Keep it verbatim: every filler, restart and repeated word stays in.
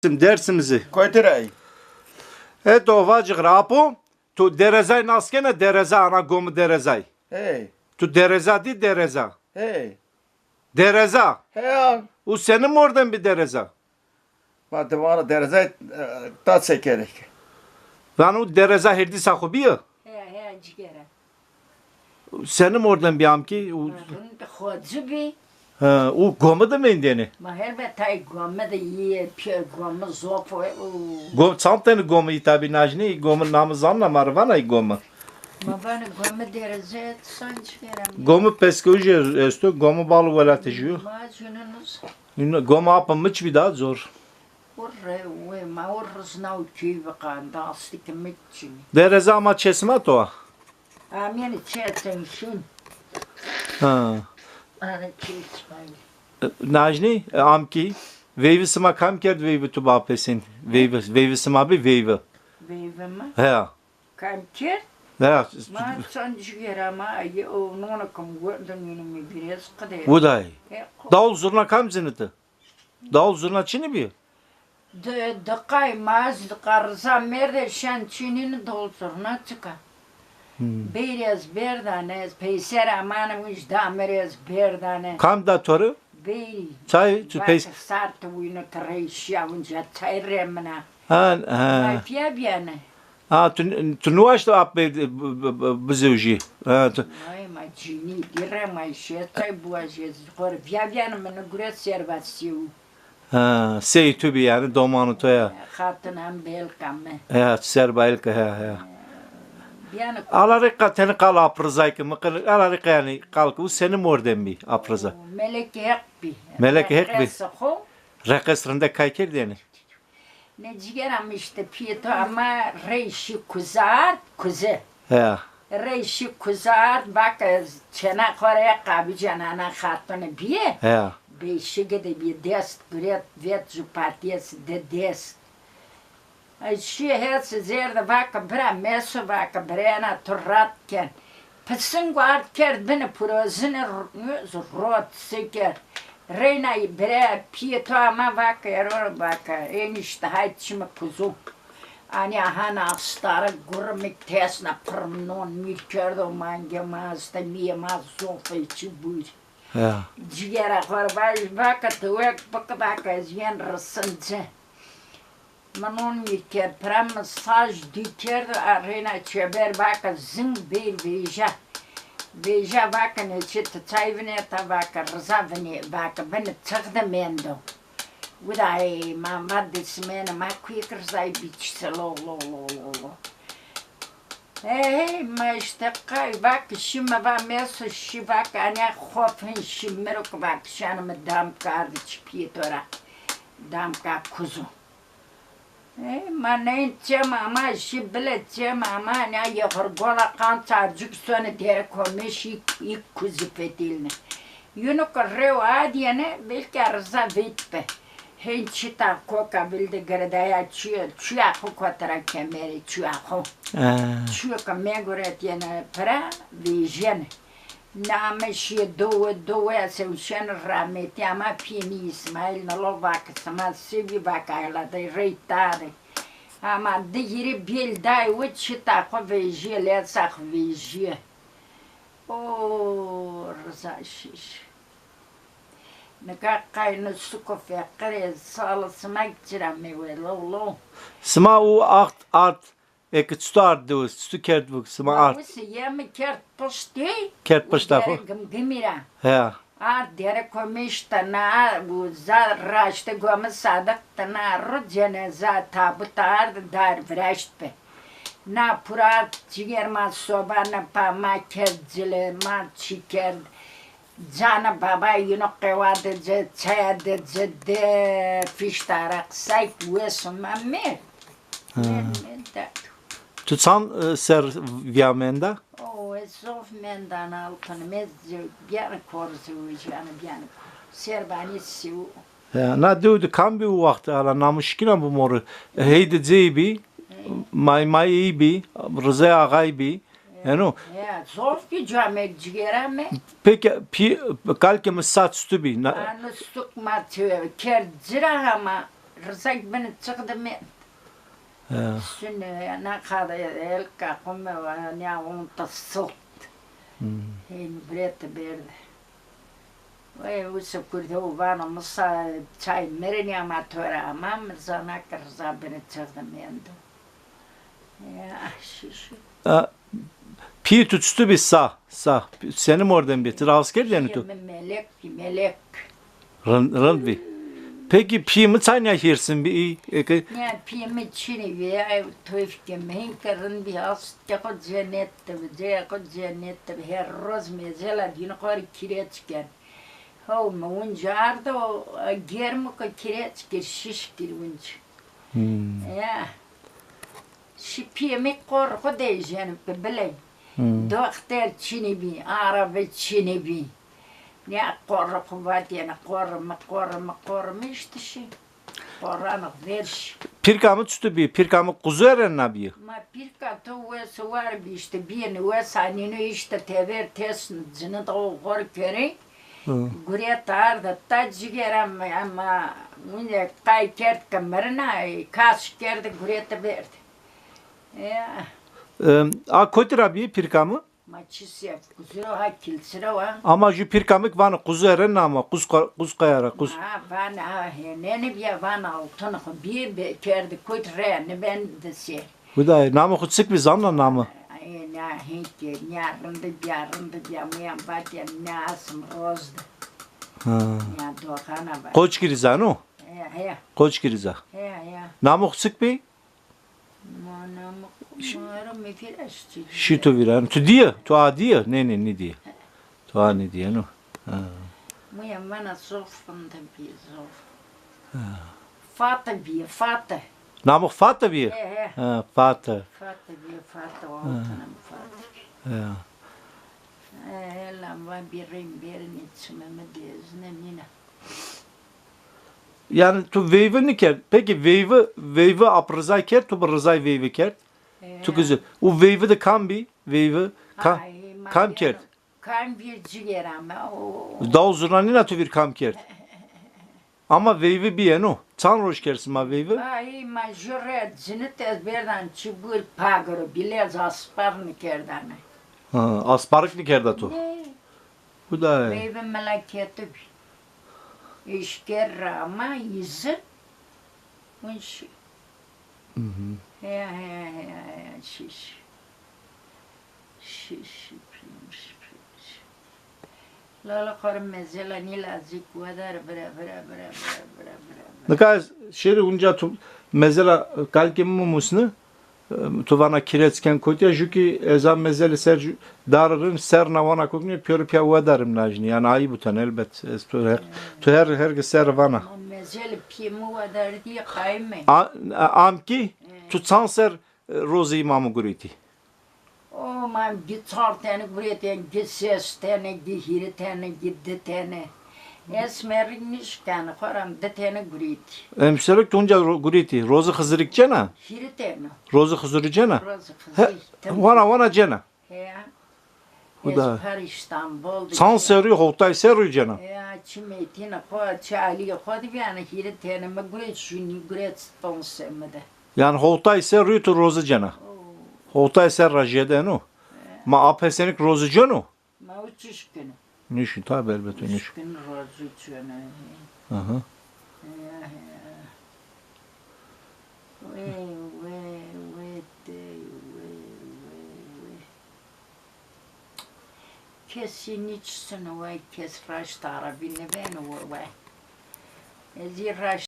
Dersim, Dersim zî. Koytî ra yî? E, to vacix ra apo, tu Derezay nas kena, Dereza, ana gomi Derezay. Hey. Tu Dereza dî, Dereza. Hey. Dereza. He ya. U seni mordem bî Dereza? Ma de vana Derezay, e, ta sekerek. Vano Dereza hêrdîsa xo bîye? He, he, cigera. Seni mordem bî amkî? U- Rind xocî bî. Ha, u gomi de mendêne? Ma helbet tay gomi de yî, pî gomi zof o, u- Gom, çand tene gomi yî tabî najnî, gomi namî zanna ma rê vana yî gomi. Ma vana gomi Dereze, san cigera mi. Gomi peskewjî esto, gomi bal welatijî yo. Ma cununuz. Gomi apê miç bî da zor. Ur re, we ma ur rizna u keyfi qanda, astikî miç çinî. Dereza ama çesima to a? Amîne çetin şin. Ha. Ana çesmayî. E, najnî, e, amkî, veyvî sima kam kerd, veyvî tu bapêsin? Veyvî, veyvî sima bî, veyvî. Veyvî mi? He. Kam kerd? He. Ma çand cigera ma, ye, o, nona kam werdin yunu mi birez qide. Wuday. He, ko- Dawul zurna kam ziniti? Dawul zurna çinî bî? Di, diqay ma ez diqa Riza merde şen çinîni dol zurna çika. Hmm. Beyrî ez berdane, ez peyser amane winc da mi rê ez berdane. Kam da to rê? Beyrî. Çay, tu peys- Sart wîno ti reyşîya winca çay rê mina. Ha, ha. Ma pîya bîyane. Ha, tu, tu nuwaşto ap be-, b-, b-, b-, bizewjî. Ha, tu Ay, ma cinî, dîre ma şe çay buwaje, xor pîya bîyane mi nigure serva sew. Ha, sey tu bî yanî, domanê to ya. Xatin hem belka mi. Ya, serba elka, ya, ya. Bîyane Ala rê qa tenê qal Ap Rizay ki, mi qil-, ala rê qa yanî qal ki, u seni mordem bî Ap Riza? Melekê Heq bî. Melekê Heq bî. Reqes xo. Reqes rinde kay kerd yanî? Ne cigera mi işte pîyê to ama rey şî kuze ard, kuze. Ya. Rey şî kuze ard, vake çêna xo rê qabî cenana xatune bîye. Ya. Beyşîge de bîye dest guret, vet ju partiyes de dest. Ay şî hes zêr de vake bira meso, vake birena tu rat ken. Pising ard kerd bini pirozine, r-, rot siker. Reyna bire pîyê to ama vake ero vake. Enişte hay çimi kuzum. Ani ahana astara gurumik tesna pirmnon mîr kerdo mange ma asta mîye ma zofe çi buyr. Ya. Cigera xor vaj vake tu wek bik vake ez yen risinci. Mi non mîr kerd, pira mi saj dî kerd, a reyna çeber vake zing bêr vêja. Vêja vake neçe ti çay vineta, vake Riza vinê, vake bini çix de mendo. Wida ey ma va disimêne, ma kuyêk Rizayî bîçise lo lo lo lo lo. Hey, ma işte qay vake şî mi va meso şî vake anya xof hin şî mi ro ki vake şano mi damka ardi çi pîyê to ra. Damka kuzu. E, ma neyên çem ama, şî bile çem ama, ne yexurgola qan çarcuk sone dere komeşî, îk kuzî fetilne. Yunu ki rew adiyene, belki Riza veyt be. Hên çita koka vilde girdaya çuya, çuya xo kotira kemerê çuya xo. E. Çuya ki meguretiyene pira, vejiyene. Name şîye dowe, dowe ez ew şen rahmetî ama pîyê mi Îsmaîl nilo vake sima sivî vake ayla de rey tade. Ama di hîrê bêl dayê we çita xo vejîye, lesa xo vejîye. O Riza şîş. Nika qayno suko feqirê sali sima çira mewe lo lo. Sima u axt art Eke çito ard dewe, çito kerd bu, sima ard? Wisi yemi kerd piştî. Kerd pişta xo. Gimgimî ra. He. Ard dere komiş de na, bu za raşte gomi Sadık de na ru ceneza tabut ard dar viraşt be. Na pur ard ciger ma soba ne pa ma kerd cile, ma çi kerd. Cana baba yino qewa de ci, çaya de ci de fişta ra qisay wes ma mi. Ha. Mi, mi de. Tu çand, e, ser viya menda? O, ez zof mendan altın, ez biyar kor zewiciyana biyar. Serbanî siw. Ya, na dew de kam bî o waxt, ala namuşkina bi mori. Heydi cey bî, May May ey bî, Rizay Axay bî. Eno. Ya, zof ki camek cigera me. Peki, pi, kalke mi saç tu bî. Na- Anu stuk ma tüve, kerd cira ama. Rizek bini çiq de mend. He. Sünne, ne kadar el kakume ve ne onta sult. Hmm. Hên birete berde. Ve usa kurde u vano, misa çay mirini ama tora ama mi zana ki Riza bini çiq de mendo. Ya, şişi. A, pîyê tu çitu bî? Sa, sa. Senî mordem bî? Ti rast kerd yanî tu? Pîyê mi melek bî, melek. Rind, rind bî. Peki pîyê mi çay nîya hêrsin bî? Eke... Ya, pîyê mi çinî bî, ya, tofîkê mi hîn ke rind bî, astê xo cennet de bi, cayê xo cennet de bi. Her roz mezela dînî xo rê kîreç ken. Ho mi unca ardo, germ ke kîreç kir, şiş kir unca. Hmm. Ya. Şi pîyê mi qor xo de jeno ke biley. Hmm. Doxter çinî bî, arabe çinî bî. Ne qor xo vatêne, qor mi, qor mi, qor mi, îşte şi. Qoranix ver şi. Pîrka mi çitu bî? Pîrka mi quzu erena bî? Ma pîrka to wes war bî, îşte bîyêne wes anîno, îşte tever tes cini de o xor kerê. Hı. Gurete arde ta cigera mi, ama wine qay kerd ke mirina, e, kas kerde gurete berde. Ya. Em, a kotî ra bî pîrka mi? Ma çi se, kuzuro ha, kilsiro ha. Ama ju pîrka mi ki vanê quzu erena ama, quz qa-, quz qaya ra, quz. Ha, vanê ha, heneni bîya, vanê altun xo bîye be-, kerde kot re, ne ben de ser. Hudayê, namê xo çik bî, zana namê? Ay, ne hêkê, ne rindi bîya, rindi bîya, muyan vatê, ne asm roz de. Ha. Ne doxana vatê. Qoçgirîza, no? He, he. Qoçgirîza. He, he. Namê xo çik bî? Ma namê xo, ma ra mi vîr eştî. Şî tu vîr, yanî tu dîye, tu a dîye? Nê, nê, nîdîye. Tu a nîdîye, no? Ha. Muyan vana zof rindi bî, zof. Ha. Fate bîye, Fate. Namê xo Fate bîye? He, he. Ha, Fate. Fate bîye, Fate, ha. Altun mi Fate bîye. Ha. He, lan va bî rîm bêrî nê çimê mi dêzine nîna. Yanî tu veyve nîkerd. Peki veyve, veyve ap Rizay kerd, tu bi Rizay veyve kerd? He. Tu kizî. Û veyve de kam bî? Veyve ka-, ay, ma kam kerd? Kam vîr cigera mi, o. Daw zurna nîna tu vîr kam kerd? Ama veyve bîyeno. Çand roj kerd sima veyve? Ay, ma ju re cinit ez berdan çi bur pagiro, bîle ez aspar nîkerdane. Ha, asparik nîkerda tu? Ne? Hudayê. Veyve melaketo bî. Eşker ra ama îzin. Win şî. Hı hı. He, he, he, he, şî, şî. Şî, şî, pîyim, şî, pîyim, şî. Lala xo rê mezela nî lazîk wedar bira, bira, bira. Nika ez şêrî unca tu mezela kalikê mi musni. Tu vana kîreç ken kotî ya, ju kî ez a mezelî ser ju-, dar rin, ser na vana koknî, pêro pîya wedarim najnî. Yanî ayîb o tene elbet. Ez tu her, tu her, her gi ser vana. Ma mezelî pîyê mi wedardî qayîme. A-, a-, am kî, tu çand ser, e, rozê îmamî gurêtî? O, ma gi çar tene gurêtî, gi ses tene, gi hîrê tene, gi di tene. Ez merrî nişkenî, xo ra di tene gurêtî. Emşerek tu unca ro-, gurêtî. Rozê Xizirî kî cena? Hîrê tene. Rozê Xizirî cena? Rozê Xizirî. He, vana, vana cena. He. Huda. Ez par Îstanbul de. Çand serrî, howtay serrî cena? Ya, çi mêtînê xo, çi alîyê xo de bîyane, hîrê tene mi gurêt, ju nîgurêt, ton se mi de. Yanî howtay serrî tu rozî cena? Oo. Howtay serr ra jêde no? He. Ma Ap Hesenî kî rozî ceno? Ma o çiş keno? Nişin, tabi elbet o nişin. Çiş keno, rozî ceno. Aha. He, he. Wey, wey, wey, dey, wey, wey, wey. Kesî nîçîsino wey, kes raşt arabî nêbeno wey, wey. Ez î raşt